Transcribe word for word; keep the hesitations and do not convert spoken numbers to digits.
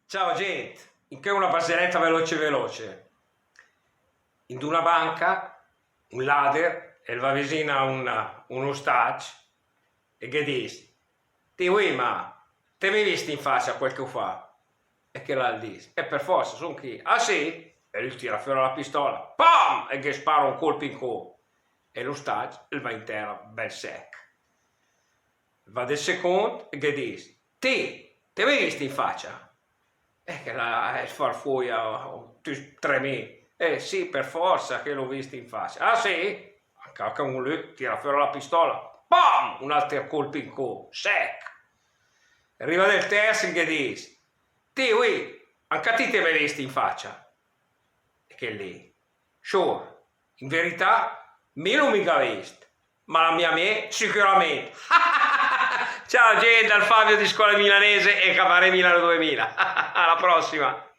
Ciao gent, incö una barzeleta veloce veloce. In d'una banca, un lader el va visin a un, un ustagg e ghe dis: "Ti, uì, ma te m'hee vist in facia quel che hoo faa?" E chel el dis: "E per forza, sun chì." "Ah sì?" E lü el tira föra la pistola, pam! E ghe spara un colp in cò. E l'ustagg el va in tera bel sec. Va del second e ghe dis: "Ti, te m'hee vist in facia?" E chel el farfuja, tüt tremend: "Eh sì, per forza che l'hoo vist in facia." "Ah sì?" Anca, anca lü el tira föra la pistola, pam! Un alter colp in cò, sec. Riva del terz e ghe dis: "Ti, uì, anca ti te m'hee vist in facia?" E chel lì: "Sciur, in verità, mi l'hoo miga vist, ma la mia miee sicurament." Ciao gent, dal Fabio di Scuola Milanese e Cabaret Milano duemila. Alla prossima!